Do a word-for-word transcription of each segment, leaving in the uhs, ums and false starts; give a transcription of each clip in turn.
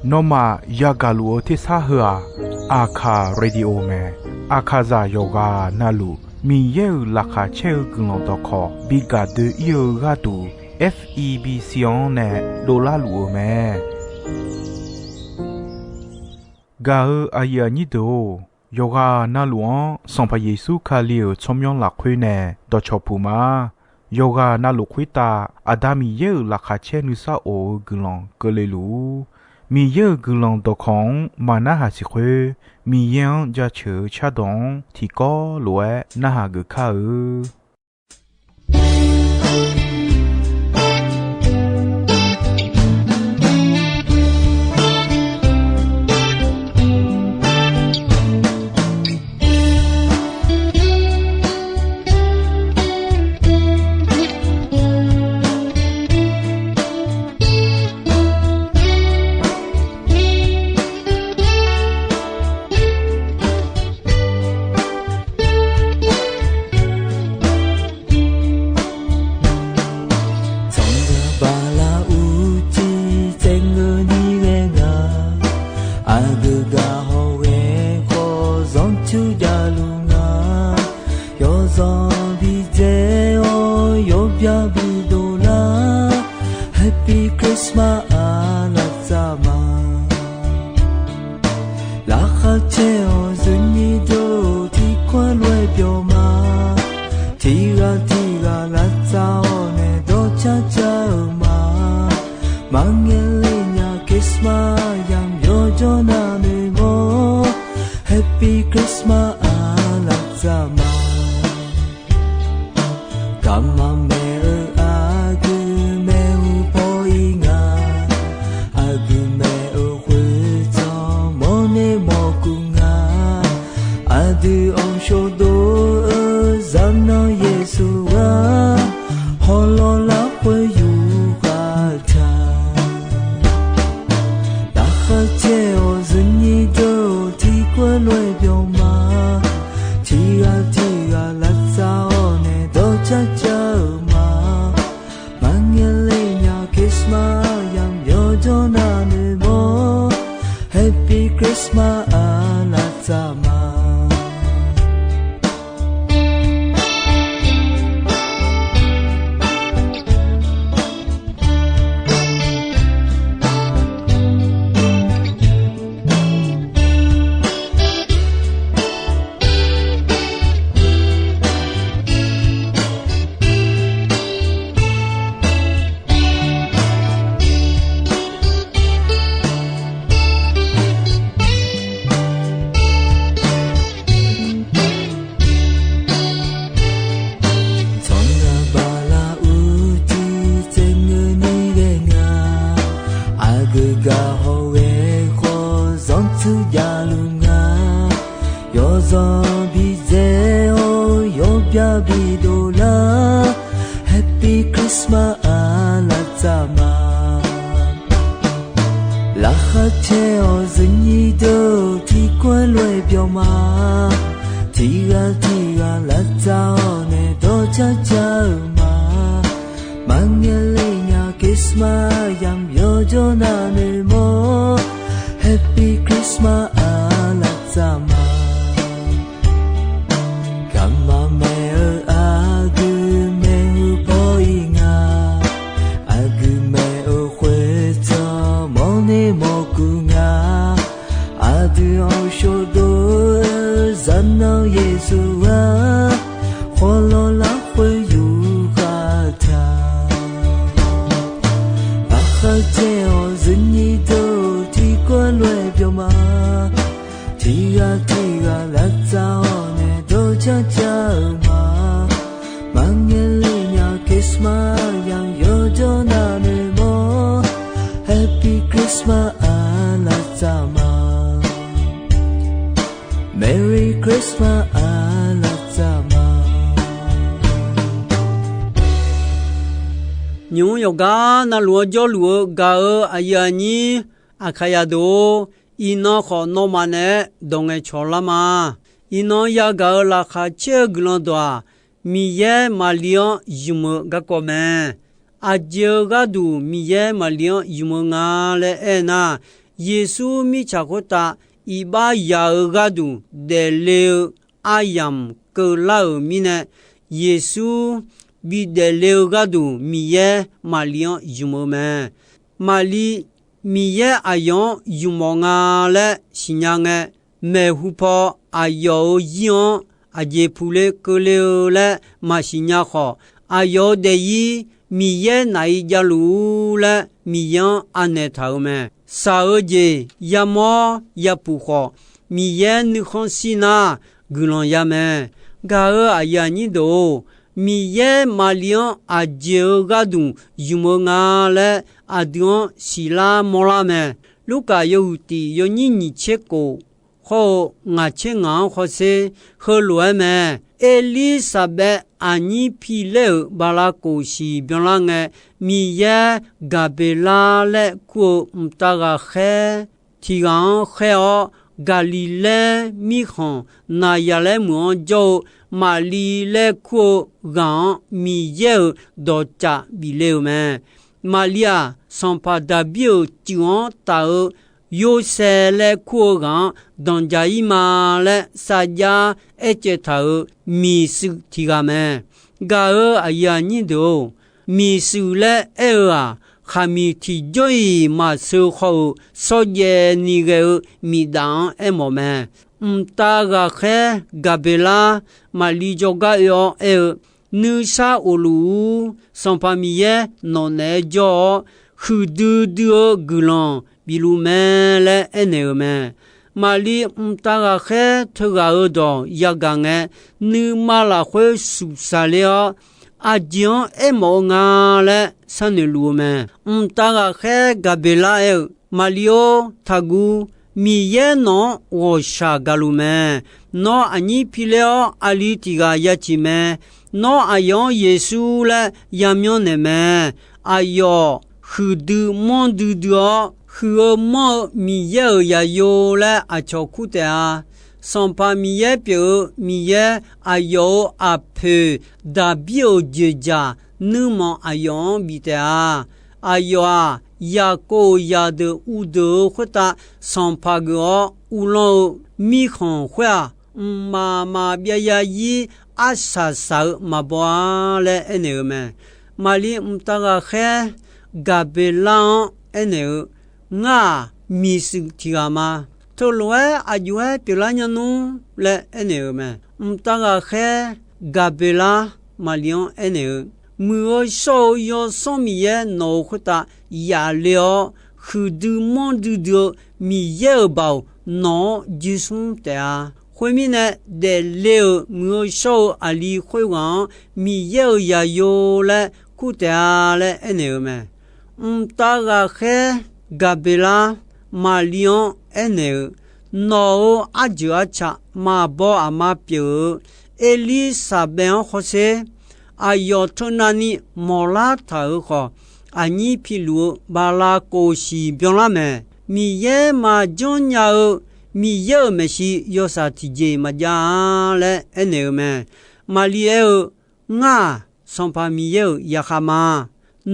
Nawmaf yagaq luf-eu tersar heu-aq, Aqkaq Radio mae. Aqkaqzaq yawqghaq navluf Miqyaer-euq laqkhaq caer-eu guiqlanq dawqkawq bi gaq doe-ir-eu gharduq, F E B C-anr nae dovlar luf-eu mae. Gaq-eu aqyuif aqnyir deuq-or, yawqghaq navluf-anr Sanqpaq Yeqsur Kali-euq tsawrmyanr lafkhoer nae dawqcawq puq ma. Yawqghaq navluf khoertav Aqda Miqyaer-euq laqkhaq caer nuisar of-eu guiqlanq keuvle luf-ur. Miqyaer-euq guiqlanq dawqkawq-anr maqnarhaq siq khoer, Miqyaer-anr jaceuq-eu cardawq-anr tiqkawv lof-aer narhaq geuf kar-eu. Tsawrhaq bala uqcif tsaev ngeur ni ghae nga. Aqgeu gaq hawghae khawf zanrcur javluf nga. Yawzanq bidzae-awr yawbya bidov lar. Happy Christmas aqlaf tsaf ma. Laqkhaq caer-awq zuinyir deuq-or, tiqkawv lof-aer byawq ma. Tiqghaq tiqghaq lavtsav-awr nae dawrcar car-eu ma. Maqngae le nya Christmas yamq yawjawr navnoeq mawr. Happy Christmas aqlaf tsaf ma. Garma maeq-eu aqgeu maeqhu paw-ir nga. Aqgeu maeq-eu khoertsanq mawrner mawrkuv nga. Aqdui-anr shawdov-eu zaqnanr Yeqsur ghaq, hawlawr lafkhoer yufkhav taq. Laqkhaq caer-awq zuinyir deuq-or, tiqkawv lof-aer byawq ma. Tiqghaq tiqghaq lavtsav-awr nae dawrcar car-eu ma. Maqngae le nya Christmas yamq yawjawr navnoeq mawr. Happy Christmas aqlaf tsaf ma. Tsawrhaq bala uqcif tsaev ngeur ni ghae nga. Aqgeu gaq hawghae khawf zanrcur javluf nga. Yawzanq bidzae-awr yawbya bidov lar. Happy Christmas aqlaf tsaf ma. Laqkhaq caer-awq zuinyir deuq-or, tiqkawv lof-aer byawq ma. Tiqghaq tiqghaq lavtsav-awr nae dawrcar car-eu ma. Maqngae le nya Christmas yamq yawjawr navnoeq mawr. Happy Christmas aqlaf tsaf ma. Garma maeq-eu aqgeu maeqhu paw-ir nga. Aqgeu maeq-eu khoertsanq mawrner mawrkuv nga. Aqdui-anr shawdov-eu zaqnanr Yeqsur ghaq, hawlawr lafkhoer yufkhav taq. Laqkhaq caer-awq zuinyir deuq-or, tiqkawv lof-aer byawq ma. Tiqghaq tiqghaq lavtsav-awr nae dawrcar car-eu ma. Maqngae le nya Christmas yamq yawjawr navnoeq mawr. Happy Christmas aqlaf tsaf ma. Merry Christmas aqlaf tsaf ma. Nymq-mr yawqgar navluf-anr jawrluf-eu gaq-eu aqyuif aqnyir Aqkaqyaq deuq-or, iqnan khawf nawmaf naeq-aer dawq ngaeqcawq lar ma. Iqnan yagaq-euq laqkhaq caer-eu guiqlanq dawq-aq, Miqyaer Maqli-anr ymq-eu garkawv mae. Aqjeq-eu gharduq Miqyaer Maqli-anr ymq-eu nga laer aernar, Yeqsur mirtsaq khoertav iqbax yaq-eu gharduq daefle-eu aryamq keuvlar-euq mirnae, Yeqsur bidaef le-eu gharduq Miqyaer Maqli-anr ymq-eu mae. Maqli Miqyaer aqyawf-anr ymq-awq nga laer siqnya ngae, maeqhu paw aqyawf-euq zir-anr aqjeq puqle keuvle-eu laer maqsiq nya khawf, aqyawf-euq daefzir Miqyaer naf-ir javluf-ur laer Miqyaer-anr anaeq taq-euq mae. Shaq-eu jeq yamawr yapuf khawf, Miqyaer nuikhanr shir nar guiqlanq ya mae. Gaq-euq aqyuif aqnyir deuq-or, Miqyaer Maqli-anr aqjeq-eu gharduq ymq-eu nga laer aqdui-anr siqlar mawrlar mae. Lurkaf yawhuiq tiq yawnyir nyiq tser kof hawr-eu ngaq tser ngaq-anr hawsher heulof-aer mae. Erlirsaqbaev aqnyir pilaer-euq bala kof siq byanlar ngae, Miqyaer Gaqbeqlar laer kur-eu mqtav ghaqkhaer tiq ghaq-anr khaer-awr, Gaqliqlaer mirkhanq Naqyaqlaer meuq-anr jawr-eu Maqli laer kur-eu ghaq-anr Miqyaer-euq dawqcaf bif le-euq mae. Maqli-aq, sanqpaq Daqbir-euq cuif-anr taf-eu Yorsaev laer kur-eu ghaq-anr danqdzaq-ir ma laer sarjax aercaev taq-euq miqshuif tiq ghaq mae. Gaq-euq aqyuif aqnyir deuq-or, miqshuif laer aer-eu-aq, khaqmiq tiqjawr-iq maqsheu haw-euq shawrjaev ni ghae-eu miqdaf-anr aermawf mae. Mqtav ghaqkhaer Gaqbeqlar Maqli jawrgar oe-awr aer-eu, Nuisar of luf-ur. Sanqpaq Miqyaer nawq naeq-aer jawr-awr, huiqdui dui-eu guiqlanq bif luf mae laer aernaeq-euq mae. Maqli mqtav ghaqkhaer teughaq-euq dawq yagaq ngae, nuima lafkhoer suqsaq ler-awr, aqjeq-anr aermawf-eu nga laer sharnoeq luf-eu mae. Mqtav ghaqkhaer Gaqbeqlar aer-eu, Maqli-or, taqguv. Miqyaer nawq-anr ghawqshaq gaq luf mae. Nawr aqnyir pilaer-awr, aqli tiq ghaq ya ciq mae. Nawr aqyawf-anr Yeqsur laer yamyanr naeq mae. Aqyawf huiqdui manrdui dui-awr, huiq-eu manr-eu Miqyaer-euq zaqyo laer aqcawq kur taef-a. Sanqpaq Miqyaer pyeuf-eu Miqyaer, aqyawf-euq aqpoeq Daqbir-euq joeqjaq nuirmanq aqyawf-anr bif taef-a. Aqyawf-aq, Yaqkov-euq zaqdeuq uvdeuq-eu khoertav sanqpaq geuf-awr uvlanr-eu mirkhanq khoer-aq, mqmaq maqbyav zarzir arsaq saq-eu maqbaw-a laer aernaeq-eu mae. Maqli mqtav ghaqkhaer Gaqbeqlar-anr aernaeq-eu, Ngar-aq, miqshuif tiq ghaq ma. Teulof-aer aqjox-aer pyeuflar nya nmr laer aernaeq-euq mae. Mqtav ghaqkhaer Gaqbeqlar Maqli-anr aernaeq-eu, Muiq-eu shawr-eu Yawsanr Miqyaer nawq-euq khoertav yaf le-awr, huiqdui manrdui dui-eu Miqyaer-euq baoq nawq-anr joersmr taef-a. Khoermirnae, daefle-euq muiq-eu shawr-eu aqli khoerghaq-anr Miqyaer-euq zaqyo laer kur taef-a laer aernaeq-eu mae. Mqtav ghaqkhaer Gaqbeqlar Maqli-anr aernaeq-eu, Nawq-euq arjeuq arca maqbaw aqma pyeuf-eu Erlirsaqbaev-anr hawsher. Aqyawf teunavni mawqlar taq-euq khawf, aqnyir piluf-eu bala kof siq byanlar mae. Miqyaer maqjanr nya-eu Miqyaer-euq maeqshi yawshaq tiqjeq maqjav-a laer aernaeq-eu mae. Maqli aer-eu, Ngar-aq, Sanqpaq Miqyaer-euq yarkhaq ma.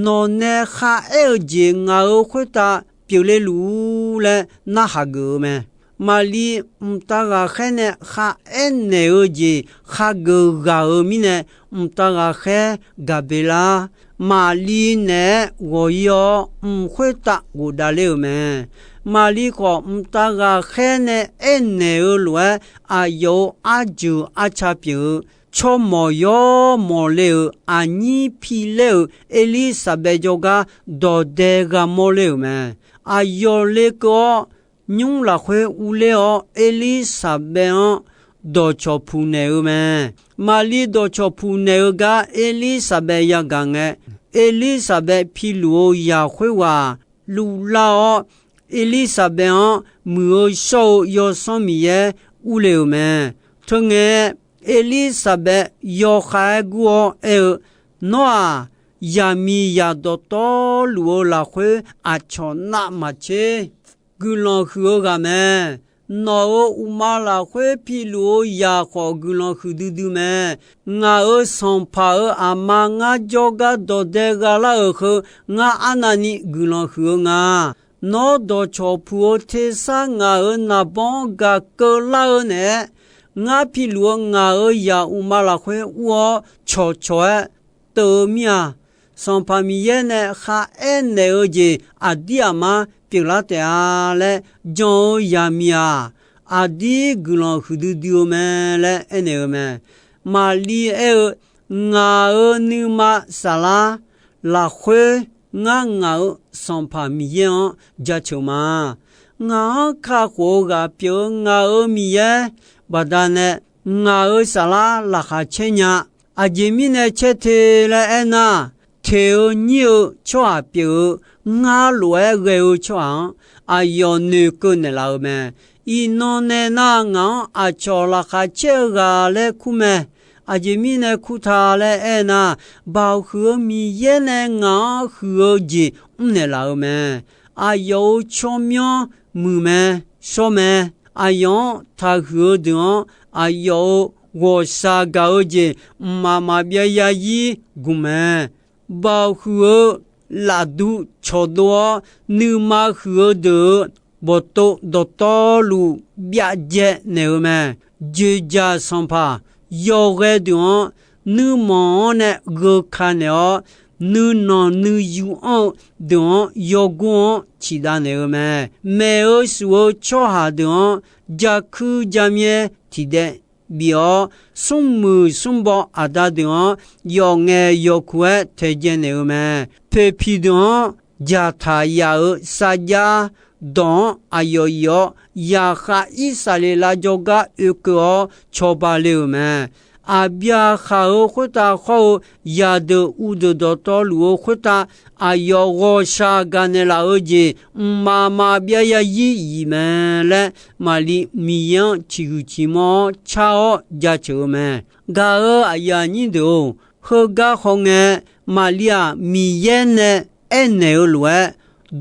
Nawq nae kharaer-eu jeq ngaq-euq khoertav pyeufle luf-ur laer narhaq geuf-eu mae. Maqli mqtav ghaqkhaer nae kharaer naeq-eu jeq khageuf ghaq-euq mirnae, mqtav ghaqkhaer Gaqbeqlar Maqli naeq-aer ghawq-ir-awr, mq khoertav ghofdav ler-euq mae. Maqli khawf, mqtav ghaqkhaer nae aernaeq-eu lof-aer, aqyawf-euq arjeuq arca pyeuf-eu tsawrmawq yawr mawq le-euq aqnyir pilaer-euq Erlirsaqbaev jawrgar dawq dae gha mawr ler-euq mae. Aqyawf lekeuv-awr, nymr lafkhoer urler-awr, Erlirsaqbaev-anr dawqcawq puq naeq-eu mae. Maqli dawqcawq puq naeq-eu gar Erlirsaqbaev yagaq ngae, Erlirsaqbaev piluf-eu zaq khoerghaq luvlar-awr, Erlirsaqbaev-anr Muiq-eu shawr-eu Yawsanr Miqyaer urle-euq mae. Teungae, Erlirsaqbaev yawkhav-aer gur-awr aer-eu, Nawr-aq, zaqmiqzaq dawqtawvluf-eu lafkhoer aqcawq navmaqtser guiqlanq huiq-eu ghaq mae. Nawq-euq uqma lafkhoer piluf-eu zaq khawf guiqlanq huiqdui dui mae. Ngaq-euq sanqpaq-euq aqma ngar jawrgar dawqdae gha lar-euq heu ngar arnavni guiqlanq huiq-eu nga. Nawr dawqcawq puq-eu tersar ngaq-euq naqbawr-anr gaq keuvlar-eu naeq-aer, ngar piluf-eu ngaq-euq zaq uqma lafkhoer ur-awr cawqcawq-aer teuv-eu mir-a. Sanqpaq Miqyaer nae kharaer naeq-eu jeq aqdir aqmar pyeuflar taef-a laer jan-eu zaqmiq-aq, aqdir guiqlanq huiqdui dui-eu mae laer aernaeq-eu mae. Maqliv aer-eu, Ngaq-euq nuima saflar lafkhoer ngar ngaq-euq Sanqpaq Miqyaer-anr jaceuq ma. Ngaq-anr kakhof-eu ghaq pyeuf-eu ngaq-euq Miqyaer baqdanae ngaq-euq saflar laqkhaq caer nya. Aqjeq mirnae caer te laer aernar, teq-eu nyir-eu tsawrhaq pyeuf-eu ngar lof-aer ghae-eu tsawrhaq-anr aqyawf noeqkeuv naeqlaf-eu mae. Iqnan nae nar, ngaq-anr aqcawq laqkhaq caer-eu ghaq laer kur mae. Aqjeq mirnae kur ta laer aernar, Baoq huiq-eu Miqyaer nae ngaq-anr huiq-eu jeq mrnaeq laf-eu mae. Aqyawf-euq tsawrmyanr muiq mae, shawr mae. Aqyawf-anr taqhuiq-eu deuq-anr, aqyawf-euq ghawqshaq gaq-eu jeq mqmaq maqbyav yarzir gmq mae. Baoq huiq-eu lafduv cawqdov-awr, nuima huiq-eu deuq-euq bawqtov dawqtawvluf byavjaev naeq-eu mae. Dzoeqdzaq sanqpaq yawghae deuq-anr nuirmanq-anr nae gheuka naeq-awr, nuinanq nuiyu anr-eu deuq-anr yawgor-anr ciqdav naeq-eu mae. Maeq-eu shuf-eu tsawrhaq deuq-anr jakuir jamyaer tiqdaev bif-awr, smrmuiq smrbaw aqda deuq-anr yawf ngaeq yawf kuq-aer taeqdzae naeq-eu mae. Poeqpiq deuq-anr dzaqtaq yaf-euq sarjax dawq-anr aqyawf iq-awr, zaqkhav Irsaqleqlav jawrgar oekeuv-awr cawba le-euq mae. Aqbyaqhaq-euq khoertav khawr-eu zaqdeuq uvdeuq dawqtawvluf-eu khoertav, aqyawf ghawqshaq gaqnaeq laf-eu jeq mqmaq maqbyav yarzir iq mae laer, Maqliv Miqyaer-anr ciqhuiq ciqmawr-awr car-awr jaceuq-eu mae. Gaq-euq aqyuif aqnyir deuq-or, heugar hawngae, Maqliv-aq, Miqyaer nae aernaeq-eu lof-aer,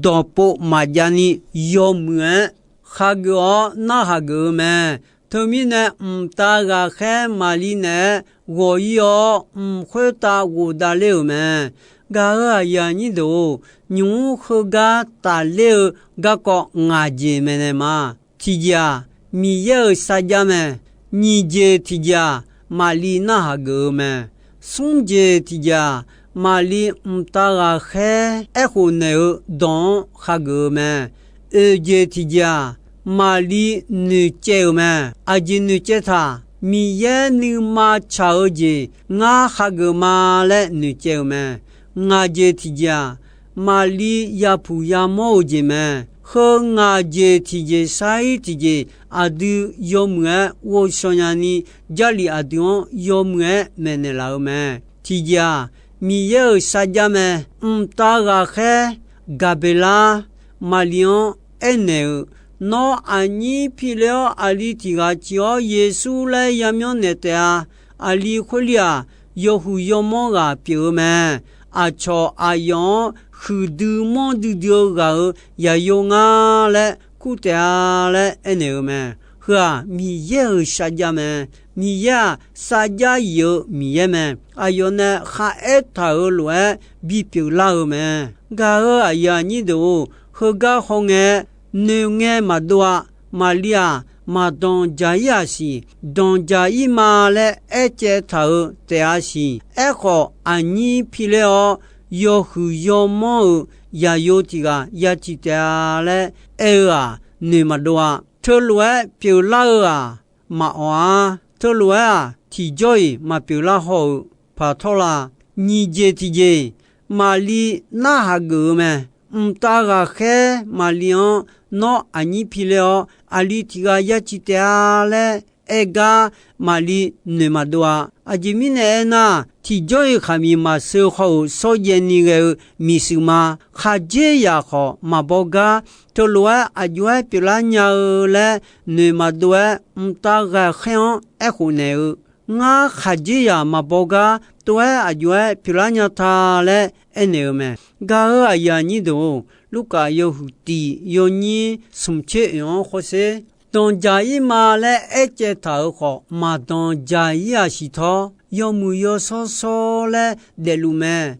dawqpov maqjav ni yawmuiq-aer khageuf-awr narhaq geuf-eu mae. Teumirnae, mqtav ghaqkhaer Maqliv naeq-aer ghawq-ir-awr, mq khoertav ghofdav ler-euq mae. Gaq-euq aqyuif aqnyir deuq-or, nymq-mr heugar tafler-eu garkawv ngaq jeq maeqnaeq ma. Tiqjeq-aq, Miqyaer-euq sarjax mae. Nyiq jeq tiqjeq-aq, Maqliv narhaq geuf-eu mae. Smr jeq tiqjeq-aq, Maqliv mqtav ghaqkhaer aerkhof naeq-eu dawq-anr khageuf-eu mae. Oeq jeq tiqjeq-aq, Maqliv noeqcaev-euq mae. Aqjeq noeqcaev taq, Miqyaer nuima tsaq-eu jeq ngar khageuf ma laer noeqcaev-euq mae. Ngaq jeq tiqjeq-aq, Maqliv yapuq yamawr-eu jeq mae. Heu ngaq jeq tiqjeq sar-ir tiqjeq, aqdui yawmuiq-aer ghovshaw nyani, Jarlif aqdui-anr yawmuiq-aer maeqnaeq laf-eu mae. Tiqjeq-aq, Miqyaer-euq sarjax mae. Mqtav ghaqkhaer Gaqbeqlar Maqliv-anr aernaeq-euq, Nawr aqnyir piler-awr, aqli tiq ghaq ciq-awr Yeqsur laer yamyanr naeq taef-a. Aqli khoerli-aq, yawhuiq yawmawr ghaq pyeuf-eu mae. Aqcawq aqyawf-anr huiqdui manrdui dui-eu ghaq-euq yaqyo ngar laer kur taef-a laer aernaeq-eu mae. Heu-aq, Miqyaer-euq sarjax mae. Miqyaer-aq, sarjax yif-eu Miqyaer mae. Aqyawf nae kharaer taq-euq lof-aer bipyeuf lar-eu mae. Gaq-euq aqyuif aqnyir deuq-or, heugar hawngae, noeqngae maqdov-a. Maqliv-aq, maqdanq dzaq-ir-aq siq, danq dzaq-ir ma laer aercaev taq-euq taef-a siq. Aerkhawf, aqnyir piler-awr, yawhuiq yawmawr-euq yaqyo tiq ghaq ya ciq taef-a laer aer-eu-aq, noeq maqdov-a. Teulof-aer pyeuflar-eu-aq, maqawq-ar. Teulof-aer-aq, tiqjawr-iq maqpyeuflar haw-euq paq tawr la. Nyiq jeq tiqjeq, Maqliv narhaq geuf-eu mae. Mqtav ghaqkhaer Maqliv-anr, Nawr aqnyir piler-awr, aqli tiq ghaq ya ciq taef-a laer aer gar, Maqliv noeq maqdov-a. Aqjeq mirnae aernar, tiqjawr-iq khaqmiq maqseu haw-euq shawrjaev ni ghae-eu miqshuif ma. Khaqdzerzaq khawf maqbaw gar, teulof-aer aq jov-aer pyeuflar nya-eu laer noeq maqdov-aer, mqtav ghaqkhaer-anr aerkhof naeq-eu, Ngar khaqdzerzaq maqbaw gar, tov-aer aq jov-aer pyeuflar nya ta laer aernaeq-eu mae. Gaq-euq aqyuif aqnyir deuq-or, Lurkaf yawhuiq tiq yawnyir smq tser oeq-anr hawsher. Danqdzaq-ir ma laer aercaev taq-euq khawf, maqdanqdzaq-ir-aq siqtawr, yawmuiq yawshawr shawr laer daefluf mae.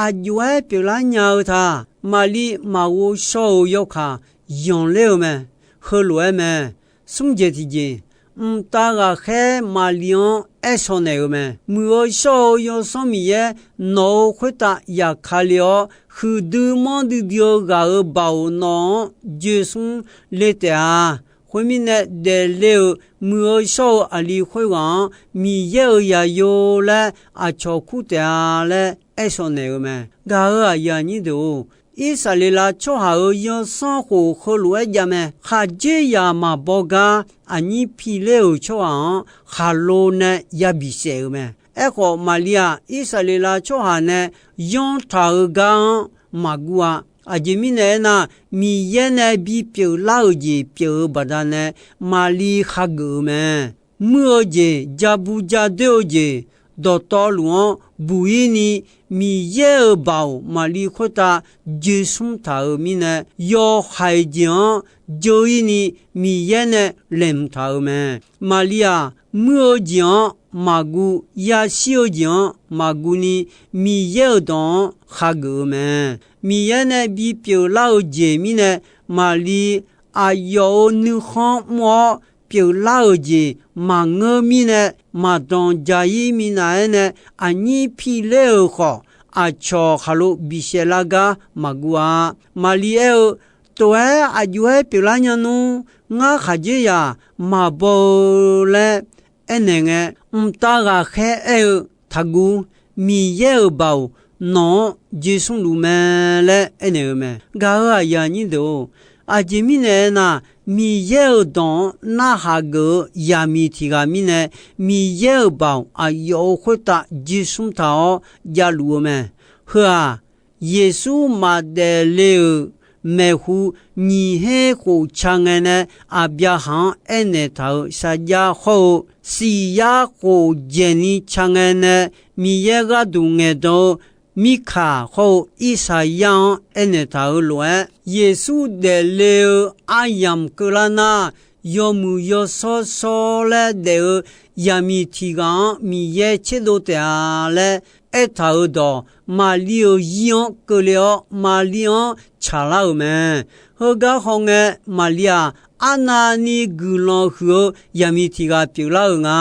Aqjox-aer pyeuflar nya-eu ta. Maqliv maqghov shawr-eu yawkaq yanqler-eu mae. Heulof-aer mae. Smr jeq tiqjeq, mqtav ghaqkhaer Maqliv-anr aershawr naeq-eu mae. Muiq-eu shawr-eu Yawsanr Miqyaer nawq-euq khoertav yaqkale-awr, huiqdui manrdui dui-eu ghaq-euq baoq nawq-anr joeqsmr le taef-a. Khoermirnae, daefle-euq muiq-eu shawr-eu aqli khoerghaq-anr Miqyaer-euq zaqyo laer aqcawq kur taef-a laer aershawr naeq-eu mae. Gaq-euq aqyuif aqnyir deuq-or, Irsaqleqlav tsawrhaq-euq yawsanr khof heulof-aer jav mae. Khaqdzerzaq maqbaw gar aqnyir piler-euq tsawrhaq-anr khaqlo nae yabi saef-euq mae. Aerkhawf, Maqliv-aq, Irsaqleqlav tsawrhaq nae yanr taq-euq gar-anr maqguv-a. Aqjeq mirnae aernar, Miqyaer nae bipyeuf lar-euq jeq pyeuf-eu baqdanae Maqliv hageuf-eu mae. Muir-eu jeq, ja bu ja doer-eu jeq, dawqtawvluf-anr buq-ir ni, Miqyaer-euq baoq Maqliv khoertav joeqsmr taq-euq mirnae, yawhaiq jeq-anr jeu-ir ni Miqyaer nae laeqhmq taq-euq mae. Maqliv-aq, muir-eu jeq-anr maqguv, yashir-eu jeq-anr maqguv ni, Miqyaer-euq dawq-anr hageuf-eu mae. Miqyaer nae bipyeuf lar-eu jeq mirnae, Maqliv aqyawf-euq nuikhanr mr-awr pyeuflar-euq jeq maqngeur mirnae, maqdanq jaq-ir minav-aer nae aqnyir piler-euq khawf, aqcawq khaqlo bisaef lar gar maqguv-a. Maqliv aer-eu, Tof-aer aqjox-aer pyeuflar nya nmr. Ngar khaqdzerzaq maqbaw-eu laer aernaeq ngae, mqtav ghaqkhaer aer-eu, Taqguv. Miqyaer-euq baoq nawq-anr joeqsmr luf mae laer aernaeq-eu mae. Gaq-euq aqyuif aqnyir deuq-or, aqjeq mirnae aernar, Miqyaer-euq dawq-anr narhaq geuf-eu zaqmiq tiq ghaq mirnae, Miqyaer-euq baoq aqyawf-euq khoertav joeqsmr taq-awr javluf-eu mae. Heu-aq, Yeqsur maqdaef le-euq maeqhu nyiq her khof ca ngae nae Aqbyaqhaq-anr aernaeq taq-euq sarjax hawr-eu, siq yar khof dzaeqni ca ngae nae Miqyaer gharduq ngaeqdan-eu Mirkaq hawr-eu Irsaqyar-anr aernaeq taq-euq lof-aer, Yeqsur daefle-eu aryamq keuvlar nar, yawmuiq yawshawr shawr laer daef-eu zaqmiq tiq ghaq-anr Miqyaer tserdov taef-a laer aertaq-euq dawq, Maqliv-euq zir-anr keuvle-awr, Maqliv-anr tsaqlar-euq mae. Heugar hawngae, Maqliv-aq, arnavni guiqlanq huiq-eu zaqmiq tiq ghaq pyeuflar-euq nga.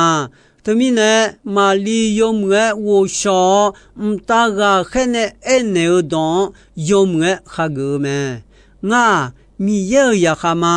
Teumirnae, Maqliv yawmuiq-aer ghovshaw-awr, mqtav ghaqkhaer nae aernaeq-eu dawq-anr yawmuiq-aer hageuf-eu mae. Ngar-aq, Miqyaer-euq zaqkhav ma.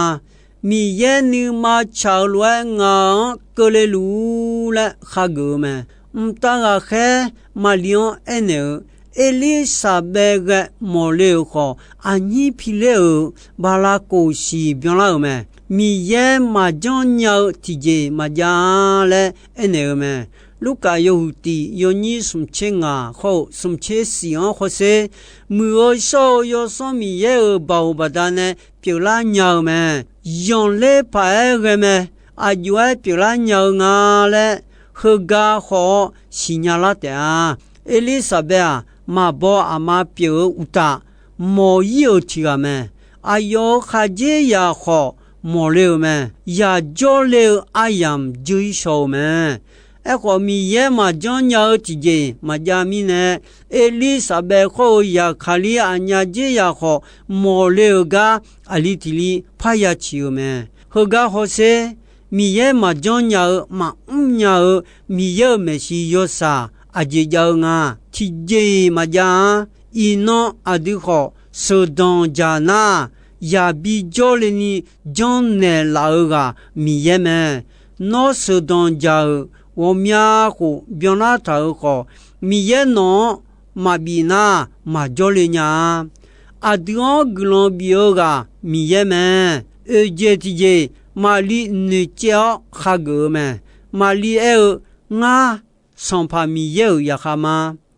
Miqyaer nuima tsaq-eu lof-aer ngaq-anr keuvle luf-ur laer hageuf-eu mae. Mqtav ghaqkhaer Maqliv-anr aernaeq-eu, Erlirsaqbaev ghae mawqle-euq khawf, aqnyir piler-euq bala kof siq byanlar-euq mae. Miqyaer maqjanr nya-eu tiqjeq maqjav-a laer aernaeq-eu mae. Lurkaf yawhuiq tiq yawnyir smqtser ngaq hawr-eu smqtser siq-anr hawsher, muiq-eu shawr-eu Yawsanr Miqyaer-euq baoq baqdanae pyeuflar nya-eu mae. Zanqler paq-aer ghae mae. Aqjox-aer pyeuflar nya-eu nga laer heugar khawf-awr siqnya lar taef-a. Erlirsaqbaev-aq, maqbaw aqma pyeuf-eu uqtaf, mawq-ir-euq tiq ghaq mae. Aqyawf-euq khaqdzerzaq khawf mawqle-euq mae. Yaq jawrle-eu aryamq dzeur-ir shaw-eu mae. Aerkhawf, Miqyaer maqjanr nya-eu tiqjeq maqjav mirnae, Erlirsaqbaev hawr-eu zaqkaqlir aqnyaf dzerzaq khawf mawqle-euq gar aqli tiq li parya ciq-eu mae. Heugar hawsher, Miqyaer maqjanr nya-eu maqmr nya-eu Miqyaer-euq maeqshi yawshaq aqjeq jav-eu nga. Tiqjeq-iq maqjav-a. Iqnan aqdui khawf sheuqdanq jaq nar, yaqbi jawrle ni janrnaeq laf-eu ghaq Miqyaer mae. Nawr sheuqdanq jaq-euq ghawqmya khof byanlar taq-euq khawf, Miqyaer nawq-anr maqbif nar, maqjawr le nya-a. Aqdui-anr guiqlanq bif-eu ghaq Miqyaer mae. Oeqjeq tiqjeq, Maqliv noeqcaev-awr hageuf-eu mae. Maqliv aer-eu, Ngar, Sanqpaq Miqyaer-euq zaqkhav ma.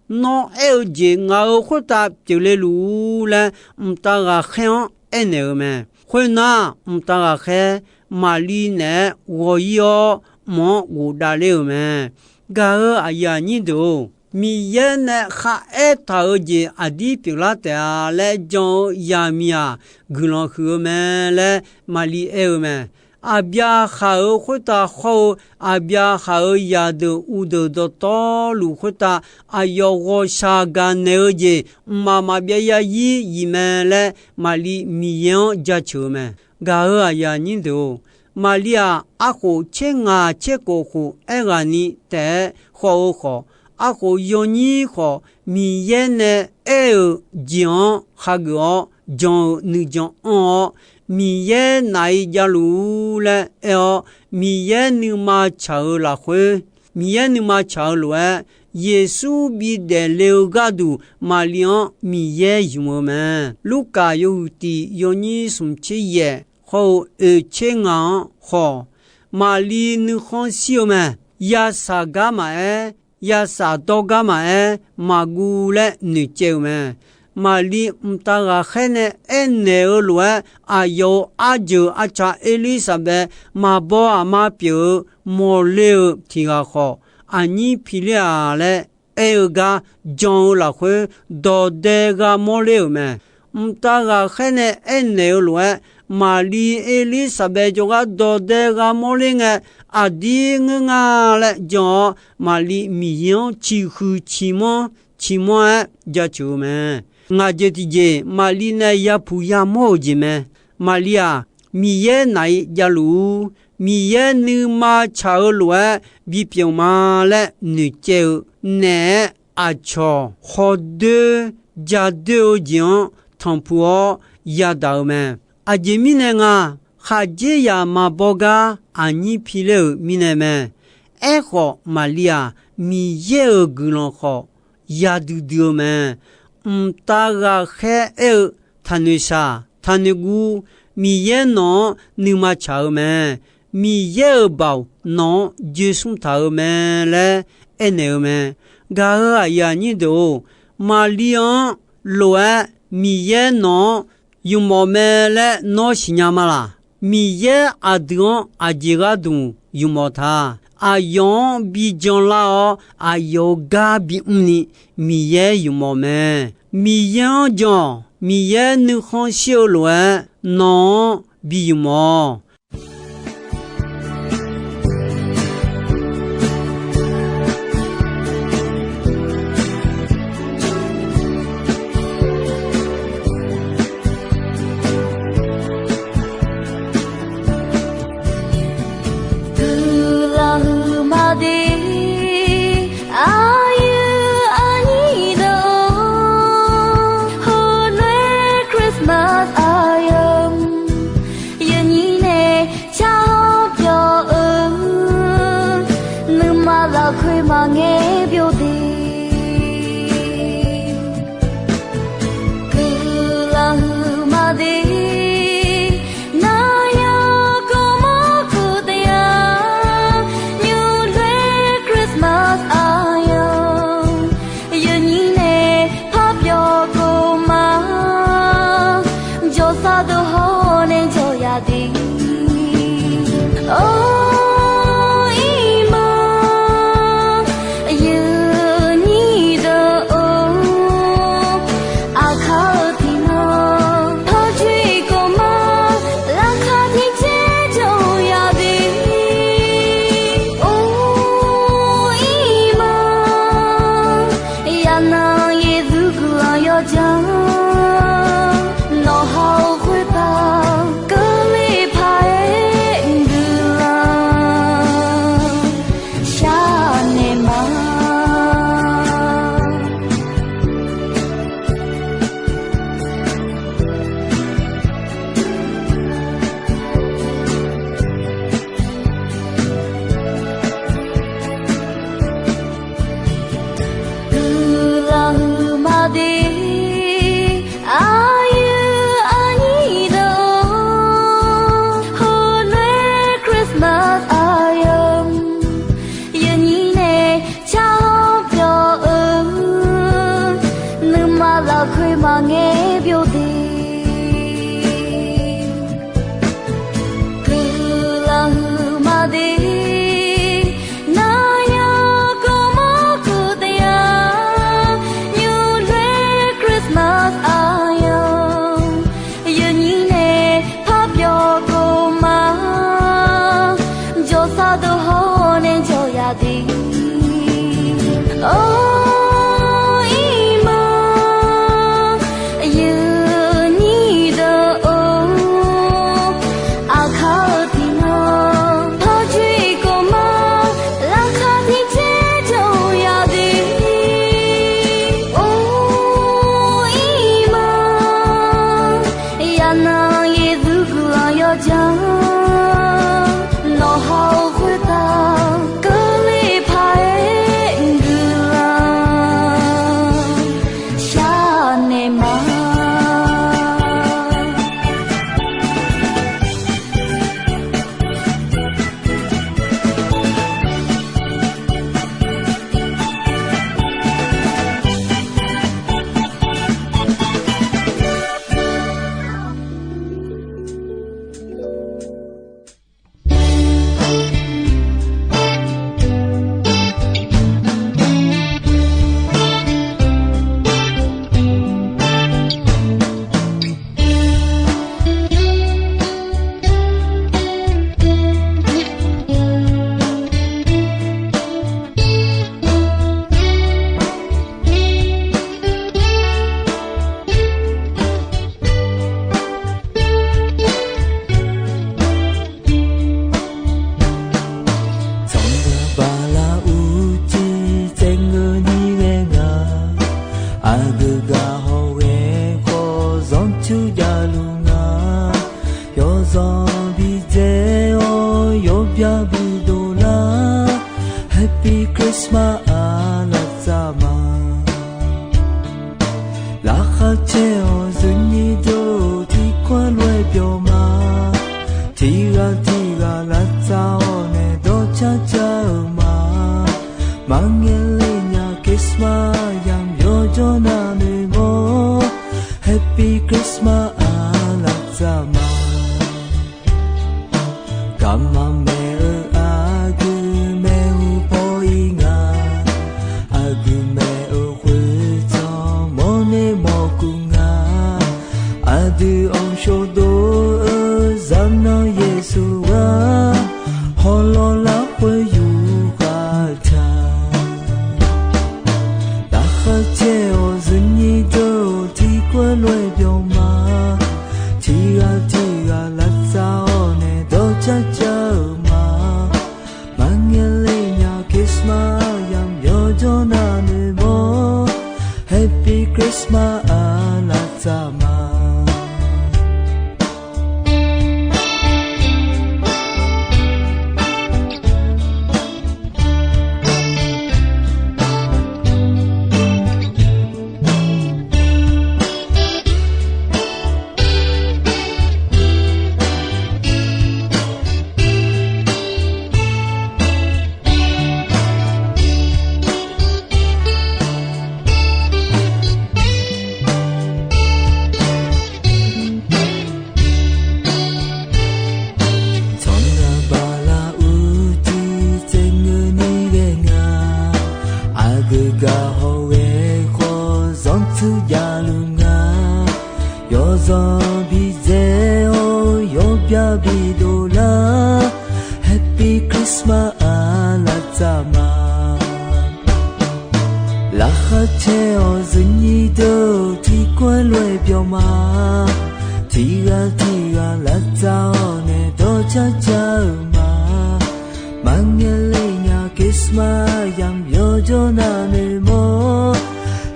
Nawr aer-eu jeq ngaq-euq khoertav pyeufle luf-ur laer, mqtav ghaqkhaer-anr aernaeq-eu mae. Khoernar, mqtav ghaqkhaer Maqliv naeq-aer ghawq-ir-awr, mq-anr ghofdav ler-euq mae. Gaq-euq aqyuif aqnyir deuq-or, Miqyaer nae kharaer taq-euq jeq aqdir pyeuflar taef-a laer jan-eu zaqmiq-aq, guiqlanq huiq-eu mae laer Maqliv aer-eu mae. Aqbyaqhaq-euq khoertav khawr-eu, Aqbyaqhaq-euq zaqdeuq uqdeuq dawqtawvluf khoertav aqyawf ghawqshaq gaqnaeq-eu jeq mqmaq maqbyav zarzir zif mae laer Maqli Miqyaer-anr jaceuq-eu mae. Gaq-euq aqyuif aqnyir deuq-or, Maqli-aq, arkhof tser ngaq tser kof khof aerghaqni taef-aer khawf-eu khawf, arkhof yawnyir khawf, Miqyaer nae aer-euq jeq-anr khageuf-awr jan-eu nuijan anr-awr, Miqyaer naf-iq javluf-ur laer aer-awr, Miqyaer nuima tsaq-eu lafkhoer, Miqyaer nuima tsaq-eu lof-aer, Yeqsur bidaef le-eu gharduq Maqli-anr Miqyaer ymq-eu mae. Lurkaf yawhuiq tiq yawnyir smq tser yaef khawr-eu oeq tser ngaq-anr khawf, Maqli nuikhanr shir-eu mae. Yasaq gar maqaer, yasaq dawr gar maqaer, maqguv laer noeqcaev-euq mae. Maqli mqtav ghaqkhaer nae aernaeq-eu lof-aer, aqyawf-euq arjeuq arca Erlirsaqbaev maqbaw aqma pyeuf-eu mawrler-eu tiq ghaq khawf, aqnyir piler-aq laer aer-eu gar jan-eu lafkhoer, dawqdae gha mawrler-euq mae. Mqtav ghaqkhaer nae aernaeq-eu lof-aer, Maqli Erlirsaqbaev jawrgar dawqdae gha mawrler ngae, aqdir ngeur nga laer jan-awr, Maqli Miqyaer-anr ciqhuiq ciqmanr ciqmanr-aer jaceuq-eu mae. Ngaq jeq tiqjeq Maqli nae yapuq yamawr-euq jeq mae. Maqli-aq, Miqyaer naf-iq javluf-ur, Miqyaer nuima tsaq-eu lof-aer bipyeuf ma laer noeqcaev-eu naeq-aer, aqcawq khawdoer jadoer-eu jeq-anr tanqpuq-awr yadaq-eu mae. Aqjeq mirnae nga, khaqdzerzaq maqbaw gar aqnyir piler-euq mirnae mae. Aerkhawf, Maqli-aq, Miqyaer-euq guiqlanq khawf yadui dui-eu mae. Mqtav ghaqkhaer aer-eu, Taqnoeq shaq, taqnoeq guv, Miqyaer nawq-anr nuima tsaq-eu mae. Miqyaer-euq baoq nawq-anr joesmr taq-eu mae laer aernaeq-eu mae. Gaq-euq aqyuif aqnyir deuq-or, Maqli-anr lof-aer Miqyaer nawq-anr ymqmawf mae laer nawr siqnya ma laq? Miqyaer aqdui-anr aqjeq gharduq ymqmawf ta. Aqyawf-anr bi janlar-awr, aqyawf-euq gar bimr ni Miqyaer ymqmawf mae. Miqyaer-anr jan-awq. Miqyaer nuikhanr shir-eu lof-aer nawq-anr bi ymqmawf-awq. Guiqlanq huiqma de, aqyuif aqnyir deuq-or, heulof-aer Christmas aqyawf yawnyir nae yur javluf nga. Yawzanq bidzae-awr yawbya bidov lar, Happy Christmas aqlaf tsaf ma. Laqkhaq caer-awq zuifnyir deuq-or, tiqkawv lof-aer byawq ma. Tiqghaq tiqghaq lavtsav-awr nae dawrcar car-euq ma. Maqngae le nya Christmas yamq yawjawr navnoeq mawr, Happy Christmas aqlaf tsaf ma. Garma maeq-eu aqgeu maeqhu paw-ir nga. Aqgeu maeq-eu khoertsanq mawrner mawrkuv nga. Aqdui anqshawr dov-eu zaqnanr Yeqsur ghaq hawlawr lafkhoer yur khav taq. Laqkhaq caer-awq zuifnyir deuq-or, tiqkawv lof-aer byawq ma. Tiqghaq tiqghaq lavtsav-awr nae dawrcar car-euq ma. Maqngae le nya Christmas yamq yawjawr navnoeq mawr, Happy Christmas aqlaf tsaf ma. Tsawrhaq bala urtiq tsaevngeur ni ghae nga. Aqgeu gaq hawghae khawf zanrtsuir javluf nga. Yawzanq bidzae-awr yawbya bidov lar, Happy Christmas aqlaf tsaf ma. Laqkhaq caer-awq zuifnyir deuq-or, tiqkawv lof-aer byawq ma. Tiqghaq tiqghaq lavtsav-awr nae dawrcar car-euq ma. Maqngae le nya Christmas yamq yawjawr navnoeq mawr,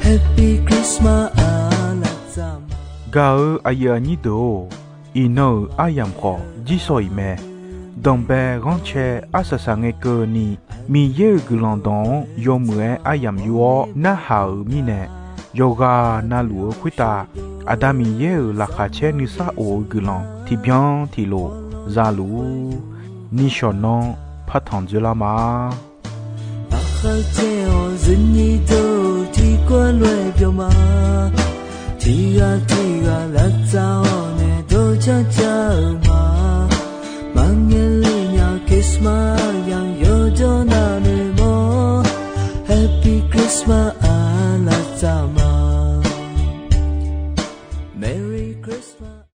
Happy Christmas aqlaf tsaf ma. Gaq-eu aqyuif aqnyir deuq-or, iqnan-euq aryamq khawf jirsawq iq mae. Danqbae ghanrcae arsaq saq ngae keuvni, Miqyaer-euq guiqlanq dawq-anr yawmuiq-aer aryamq yur-awr narhaq-euq mirnae, yawqghaq navluf-eu khoertav Aqda Miqyaer-euq laqkhaq caer nuisar of-eu guiqlanq tiqbyan tiqlof za luf-ur. Nishawq nanr partanq dzoerlar ma. Laqkhaq caer-awq zuifnyir deuq-or, tiqkawv lof-aer byawq ma. Tiqghaq tiqghaq lavtsav-awr nae dawrcar car-euq ma. Maqngae le nya Christmas yamq yawjawr navnoeq mawr, Happy Christmas